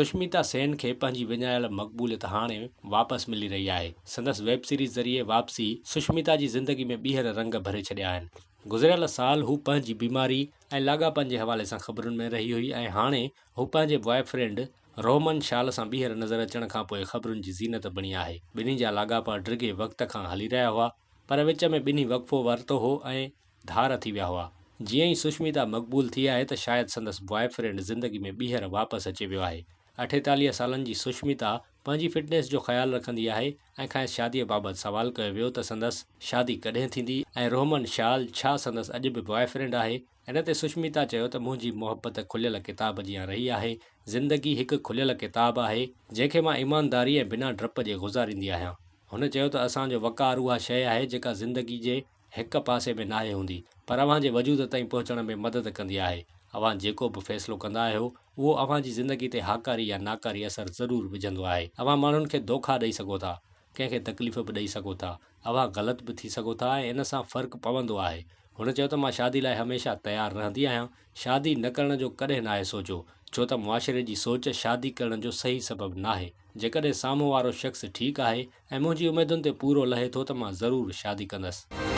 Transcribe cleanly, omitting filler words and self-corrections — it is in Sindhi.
سشميتا سين کي پنهنجي وڃايل مقبوليت هاڻي واپس ملي رهي آهي. سندس ويب سيريز ذريعي واپسي سشميتا جي زندگي ۾ ٻيهر رنگ ڀري ڇڏيا آهن. گذريل سال هو پنهنجي بيماري ۽ لاڳاپن جي حوالي سان خبرن ۾ رهي هئي ۽ هاڻي هو پنهنجي بواء فرينڊ رومن شال سان ٻيهر نظر اچڻ کانپوء خبرن جي زينت بڻي آهي. ٻنهي جا لاڳاپا ڊگهي وقت کان هلي رهيا هئا پر وچ ۾ ٻنهي وقفو ورتو هو ۽ ڌار ٿي ويا هئا. جيئن ئي سشميتا مقبول ٿي آهي ته شايد سندس بواء فرينڊ زندگي ۾ ٻيهر واپس اچي ويو آهي. 48 سالن جي سشميتا پنهنجي فٽنيس جو خيال رکندي آهي ۽ کانئس شاديء بابت سوال ڪيو ويو ته سندس شادي ڪڏهن ٿيندي ۽ روهمن شال ڇا سندس اڄ به بواء فرينڊ آهي؟ ان تي سشميتا چيو ته منهنجي محبت کليل ڪتاب جيان رهي آهي، زندگي هڪ کليل ڪتاب آهي، جنهن کي مان ايمانداري ۽ بنا ڊپ جي گذاريندي آهيان. هن چيو ته اسان جو وقار اها شيء آهي جيڪا زندگي جي هڪ پاسي ۾ ناهي هوندي پر اوهان جي وجود تائين پهچڻ ۾ مدد ڪندي آهي. اوهان جيڪو به فيصلو ڪندا آهيو اهو اوهان جي زندگي تي هاڪاري يا ناڪاري اثر ضرور وجهندو آهي. اوهان ماڻهن کي دوکا ڏئي سگهو ٿا، ڪنهن کي تڪليف به ڏئي سگهو ٿا، اوهان غلط به ٿي سگهو ٿا ۽ ان سان فرق پوندو آهي. هن چيو ته مان شادي لاء هميشه تيار رهندي آهيان، شادي نه ڪرڻ جو ڪڏهن ناهي سوچيو، ڇو ته معاشري جي سوچ شادي ڪرڻ جو صحيح سبب ناهي. جيڪڏهن سامهون وارو شخص ٺيڪ آهي ۽ منهنجي اميدن تي پورو لهي ٿو ته مان ضرور شادي ڪندس.